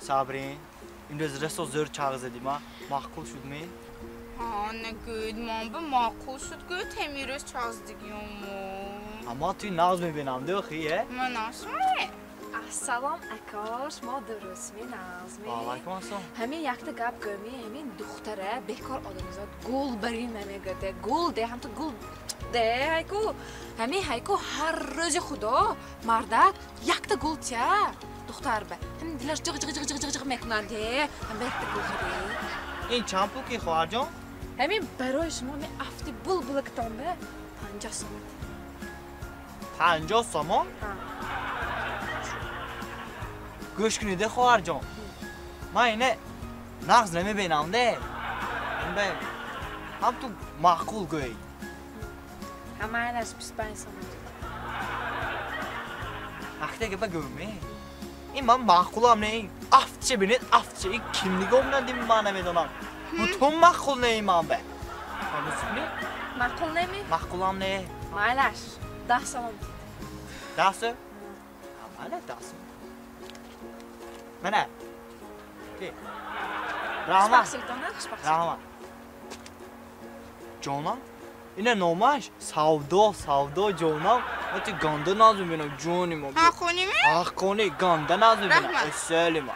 Сабрин, имрӯз расо зӯр чағ задӣ ма. Маъқул шуд ми? Ҳа, нагӯд, ман ба маъқул шуд гӯд, ҳамирӯз чағ задигиёмо. Ама туи нағз мебинам, дӯхи, э? Манашме? Ассалом, ака, шумо дурустми, нағзми? Ва алайкум ассалом. Ҳамин якта гап гӯми, ҳамин духтара бекор одамизод гул барин намегӯд, гул де, ҳамту гул де, ҳайку. Ҳамин ҳайку ҳар рӯзи худо мардак якта гул тя духтар ба. Ҳамин дилаш ҷиғ ҷиғ ҷиғ ҷиғ ҷиғ мекунад, де, ҳам якта гул хари. Ин чанд пул ки, хоҳарҷон? Ҳамин барои шумо ме афти булбулактон ба 50 сомон. 50 сомон? Ҳа. Гӯш кунед, хоҳарҷон. Ман ине нағз намебинам, де. Ҳам ту маъқул гӯй. Ҳамааш 25 сомон. Ахта гапа гӯме. Ин ман маъқулам не. Афтча бинед, афтча. Ин ким нигоҳ менадим, ман намедонам. Бутун маъқул не ман бе. Фаҳмидӣ? Маъқул неми? Маъқулам не. Майлаш, 10 сомон. 10 сом? Майла, 10 сом. Мана. Раҳмат. Хушбахт. Раҳмат. Ҷонам? Ина номаш Савдо, Савдо ҷонам. Ман ту ганда наз мебинам, ҷони ма. Ҳаққони ми? Ҳаққони ганда наз мебинам. Раҳмат. Эсели ма.